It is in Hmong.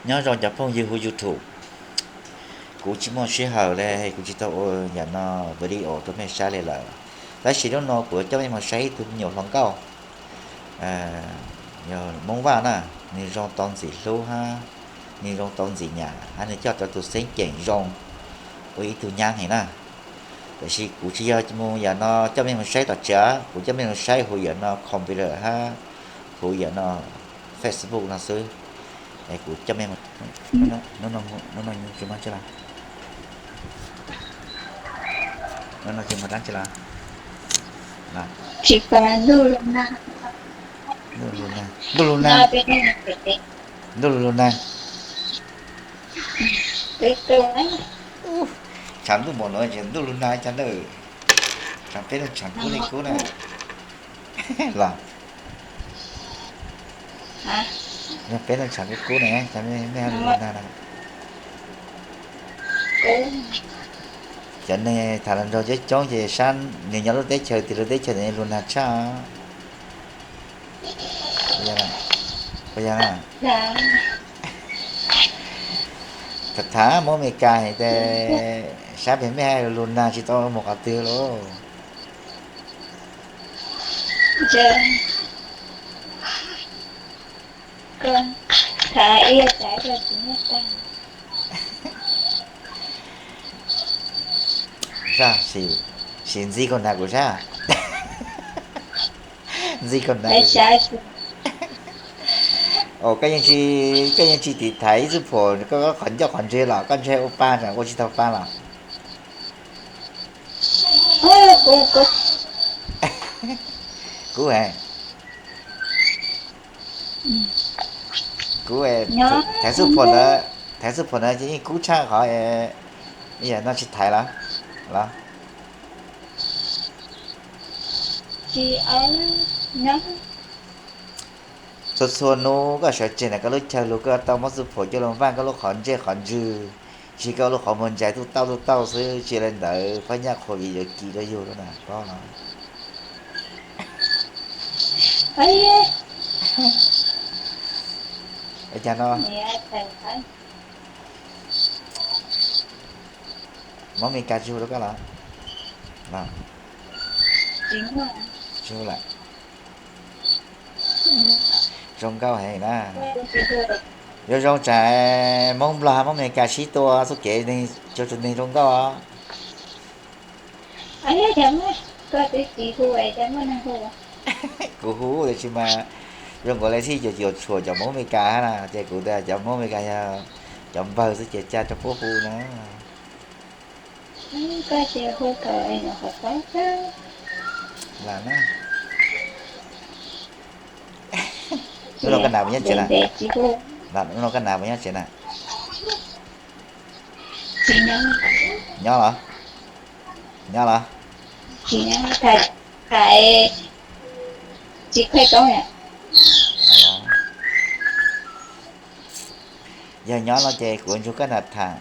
Nyob zoo cov phooj ywg hu YouTube, kuv tsis muaj sij hawm li, kuv tsis tau ua yam no video rau mej saib li lawm. Tab sis hnub no kuv yuav coj mej mus saib ib tug me nyuam hluas nkauj, yog Hmoob Vaj na, nws zoo tau ntxim hlub hab, nws zoo tau ntxim nyam hab, nws coj tau tus xeeb ceem zoo ua ib tug nyab heev na. Tab sis kuv tsis yog mus yam no coj mej mus saib tom tsev, kuv coj mej mus saib huv yam no computer hab huv yam no Facebook no xwb. Es kuv coj mej mus, hnub no tsis muaj dab tsi los, hnub no tsis muaj dab tsi los. Ntuj lug nag, ntuj lug nag, ntuj lug nag. Tshav ntuj npaum no ces ntuj lug nag cas na. Tshav peb leeg tshav kub li kub na. Los, yog peb leeg tshav kub kub ne, cas mej lug nag na. Cov neeg tham hluas nraug coob coob ces sab nws nyob lub teb chaws, tim lub teb chaws nws lug nag tshaj. Puas yog na? Tham tham Hmoob Amelikas heev tes sab pem mej hab lug nag tsis tau mus qhov twg lauj. Sim ntxiv kaum nag kuv sab. Ntxiv kaum nag. Koj yeej tsis, koj yeej tsis tiv thaiv ib txwj phuam, koj qhov ncauj qhov ntseg los koj ntshe ua pa ntawm ua tsis tau pa los. Kub he, kub, thaiv txwj phuam ntawd, thaiv txwj phuam ntawd ces yeej kub tshaj qhov no tsis thaiv los, los. Txhua txhua hnub koj sawv tsees ntawm koj lub chaw lug koj tau muab txwj phuam coj lug npaj koj lub qhov ntsej qhov ntswg, tsis koj lub qhov muag ntsais tuj tauj tuj tauj xwb, tsis li ntawd phab nyaj qhuav vim yuav kis rau yug lawm na, paub los. Cas no, Hmoob Amelikas tsis hu rau koj los? Tsis hu lawm. Zoo nkauj heev na. Yuav zoo tsam Hmoob Nplog Hmoob Amelikas sib tua txuj kev, neeg cov tsev neeg zoo nkauj. Kuv hu tiam sis mas zoo nkaus li txhij cuam tshuam cov Hmoob Amelikas hab na, ces kuv tias cov Hmoob Amelikas yog cov npawg xwb ces ca tso puab hu na. Hnub no koj nav puas nyob tsev na? Hnub no koj nav puas nyob tsev na? Nyob los? Nyob los? Yog nyob no ces kuv ntsug koj nram tham.